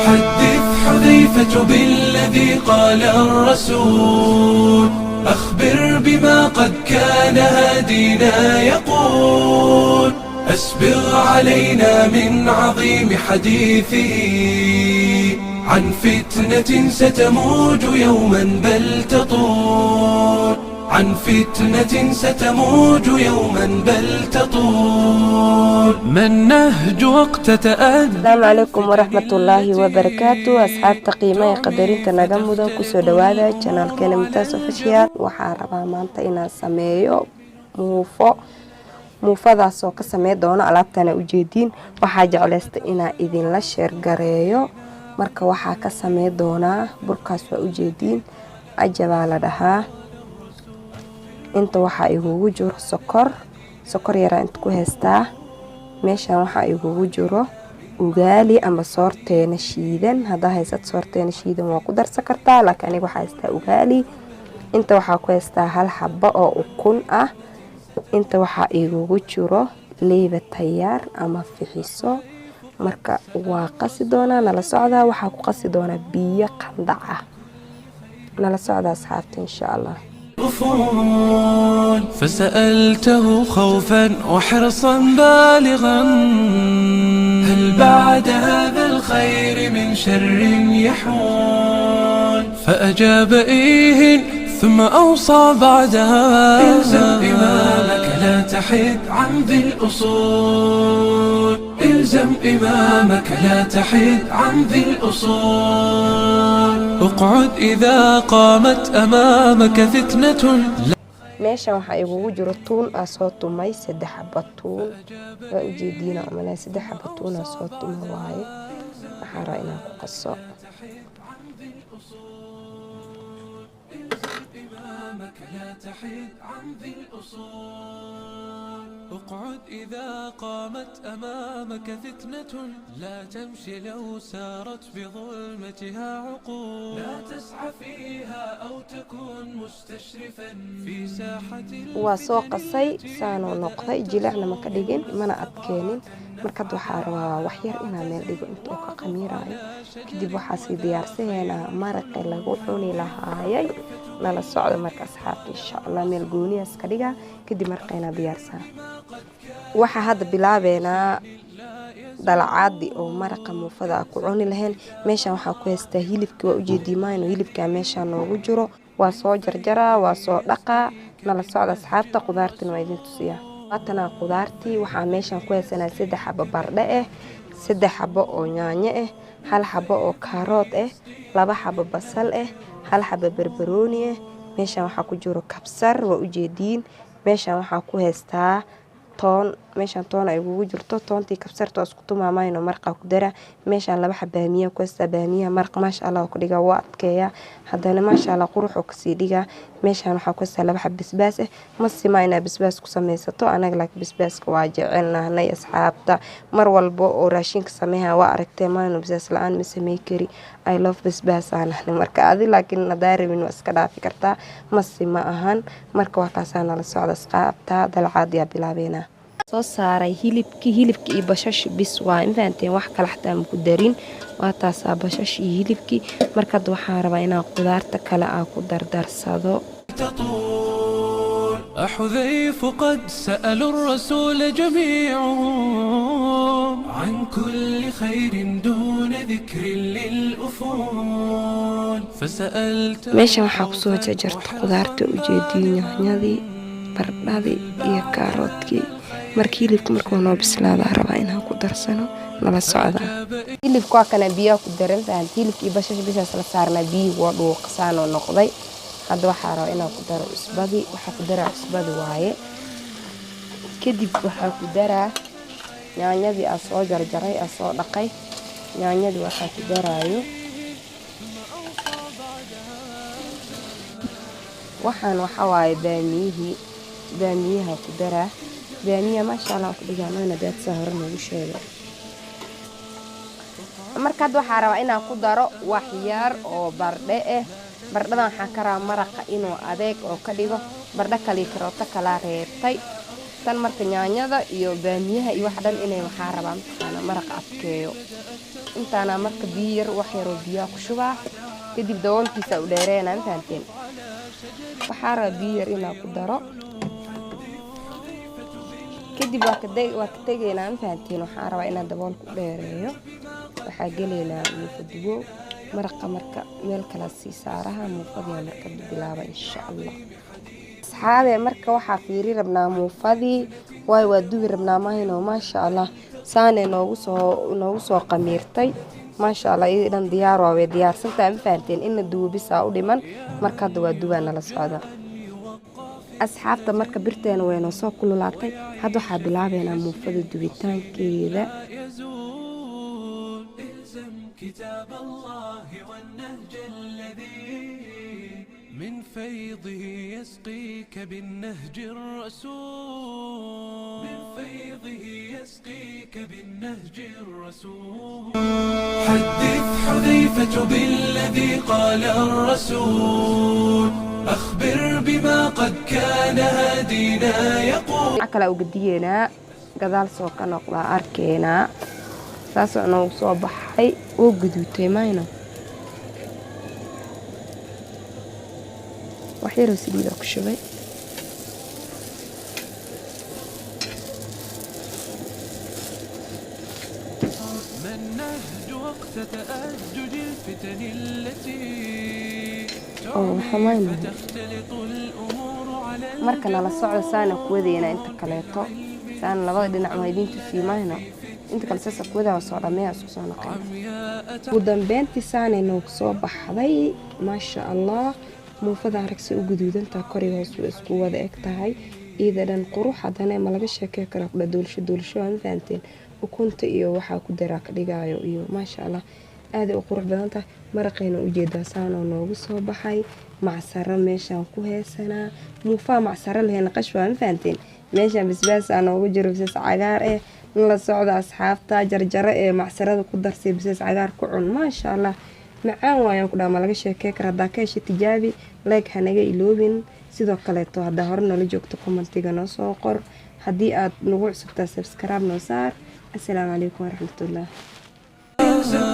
حدث حذيفة بالذي قال الرسول، أخبر بما قد كان هادينا يقول، أسبغ علينا من عظيم حديثه عن فتنة ستموج يوما بل تطول، عن فتنة ستموج يوما بل تطول. ما النهج وقت تأدى؟ Asalaamu calaykum waraxmatullaahi wabarakaatu. Asxaabta qiimaha qadarinta naga mudan, kusoo dhawaada channelkeena Mumtaaz Official. Waxaa rabaa maanta inaan sameeyo muufo, muufadaasoo ka samey doono alaabtana ujeediin. Waxaa jeclaystay inaa idinla share gareeyo. Marka waxaa ka samey doonaa burkaas waa ujeediin, ajabaa la dhahaa. Inta waxaa igugu jiro sokor, sokor yaraa inta ku haystaa. Meeshan waxaa igugu jiro ugaali ama soorteena shiidan. Haddaa haysat soorteena shiidan waa ku darsan kartaa, laakiin aniga waxaa haystaa ugaali. Inta waxaa ku haystaa hal xabo oo ukun ah. Inta waxaa igugu jiro liiba tayaar ama fixiso. Marka waa qasi doonaa, nala socdaa. Waxaa ku qasi doonaa biyo qandac ah. Nala socda asxaabta, insha Allah. أفول فسألته خوفا وحرصا بالغا، هل بعد هذا الخير من شر يحول؟ فأجاب إيه، ثم أوصى بعدها: إلزم إمامك، لا تحد عن ذي الأصول، إلزم إمامك، لا تحد عن ذي الأصول، اقعد إذا قامت أمامك فتنة. Meeshan waxaa igugu jiro tuun aa soo tumay, saddex xaba tuun waa ujeediina umalaa, saddex xaba tuun aa soo tuma waaye. Waxaa rabaa inaan ku qaso. إمامك، لا تحد عن ذي الأصول، اقعد إذا قامت أمامك فتنة، لا تمشي لو سارت بظلمتها عقول، لا تسعى فيها أو تكون مستشرفا في ساحة. Waa soo qasay, saanuu noqday. Jilicna ma ka dhigin, mana adkeenin. Marka hadda waxaa rabaa wax yar inaa meel dhigo inta uu ka qamiiraayo. Kadib waxaa sii diyaarsahaynaa maraqi lagu cuni lahaayay. Nala socda marka asxaabta, insha Allah. Meel gooniyaas ka dhigaa, kadib maraqaynaa diyaarsaa. Waxaa hadda bilaabeynaa dalacaadii oo maraqa muufada a ku cuni lahayn. Meeshan waxaa ku haystaa hilibki, waa ujeedii mayno, hilibkaa meeshaa noogu jiro. Waa soo jarjaraa, waa soo dhaqaa. Nala socda asxaabta, qudaartina waa idin tusiyaa. Waatanaa qudaartii. Waxaa meeshan ku haysanaa saddex xabo bardhe ah, saddex xabo oo yaanyo ah, hal xabo oo kaarood ah, laba xabo basal ah, hal xabo barbarooni ah. Meeshan waxaa ku jiro kabsar, waa ujeediin. Meeshan waxaa ku haystaa toon, meeshan toon ay igugu jirto. Toontii kabsarta waa isku tumaa mayno, maraqa ku dara. Meeshan laba xab baamiya ku haystaa. Baamiyaha maraq maasha Allah ku dhigaa, waa adkeeya, haddana maasha Allah quruxuu kasii dhigaa. Meeshan waxaa ku haystaa laba xab basbaas ah. Ma simaa inaa basbaas ku samaysato anaga, laakiin basbaaska waa jecelnahnay asxaabta. Mar walba oo raashinka sameeha waa aragtee maano, basbaas la-aan ma samey kari. I love basbaas aan nahnay. Marka adi laakiin hadaa rabin waa iska dhaafi kartaa, masi ma ahan. Marka waa kaasaa, nala socda asxaabta. Dalcaad yaa bilaabeynaa. Soo saaray hilibkii, hilibki iyo bashash bis waa, mafahanteen? Wax kale xataa maku darin. Waa taasaa bashash iyo hilibkii. Marka hadda waxaan rabaa inaan qudaarta kale aa ku dardarsado. تطول أحذيف قد سألوا الرسول جميعهم عن كل خير دون ذكر للأفول، فسألت Meeshan waxaa kusoo jarjarta qudaarta, ujeediin, yaanyadii, bardhadii iyo kaaroodkii. Marka hilibka markuu noo bislaadaa rabaa inaan ku darsano. Nala socdaa. Hilibka waa kana, biyaha ku daran, fahant? Hilibkii bashash bisaas la saarnaa, biyihii waa dhuuqsaanoo noqday. Hadda waxaa rabaa inaan ku daro cusbadii. Waxaa ku daraa cusbadi waaye. Kadib waxaa ku daraa yaanyadii aa soo jarjaray, aa soo dhaqay. Yaanyadii waxaa ku daraayo. Waxaan waxaa waaye baamiyihii, baamiyaha ku daraa. Baamiyaha maasha Allah ku dhigaa maana daadsaa hore noogu sheegay. Marka hadda waxaa rabaa inaan ku daro wax yar oo bardhe ah. Bardhadan waxaan ka rabaa maraqa inuu adeeg oo ka dhigo. Bardho kaliyo karooto kalaa reebtay tan. Marka yaanyada iyo baamiyaha iyo wax dhan inay waxaa rabaa mataqaana maraqa adkeeyo. Intaana marka biyo yar, wax yaroo biyaha ku shubaa, kadib daboolkiisa u dheereynaa. Ma fahanteen? Waxaa rabaa biyo yar inaa ku daro, kadib waa ka tegaynaa. Ma fahanteen? Waxaa rabaa inaan daboolka u dheereeyo. Waxaa gelaynaa muufa dubow maraqa. Marka meel kala sii saaraha muufadii marka bilaaba, insha Allah. Asxaabe, marka waxaa fiiri rabnaa muufadii, waayo waa dubi rabnaa mahayno. Maasha Allah, saanay noogu soo qamiirtay, maasha Allah. Iyadii dhan diyaar waa, way diyaarsantahay. Ma fahanteen? In la dubo bisaa u dhiman. Marka hadda waa dubaa, nala socda asxaabta. Marka birteena way noo soo kululaatay. Hadda waxaa bilaabeynaa muufada dubitaankeeda. يزول الزم كتاب الله والنهج الذي من فيضه يسقيك بالنهج الرسول، من فيضه يسقيك بالنهج الرسول. حدث حذيفة بالذي قال الرسول، أخبر بما قد كان هادينا يقول. Dhinac kale uga diyeynaa, gadaal soo ka noqdaa, arkeenaa saasoo noogu soo baxay oo guduutay mayno. Wax yaroo saliida ku shubay. ما النهج وقت تأجج الفتن التي Oo waxamayno. فتختلط الأمور على Marka nala socdo, saana ku wadeynaa inta kaleeto. Saana labada dhinac waa idiin tusii mayno. Inta kale saasa ku wadaa, soo dhameeya, isku soo noqon. عمياء Ugu dambeyntii saanay noogu soo baxday, maasha Allah. Muufada aragsi u guduudantaa, kori hoos way isku wada eg tahay, iyada dhan qurux. Haddana ma laga sheekey karaa kudha duulasho duulasho. Ma fahanteen? Ukunta iyo waxaa ku daraa ka dhigaayo iyo maasha Allah, aaday u qurux badan tahay. Maraqayna ujeedaa, saanoo noogu soo baxay. Macsaro meeshaan ku heesanaa, muufaa macsaro leheen qashwaa. Ma fahanteen? Meeshaan basbaas aa noogu jiro, basbaas cagaar eh. La socda asxaabta, jarjaro ee macsarada ku darsay, basbaas cagaar ku cun, maasha Allah, macaan waayaan ku dhaha, ma laga sheekey kara. Haddaa ka hesha tijaabi, like hanaga iloobin. Sidoo kaleeto haddaa hore noola joogto, commentiga noo soo qor. Haddii aad nagu cusubtaa, subscribe noo saar. Assalaamu calaykum waraxmatullah. الزم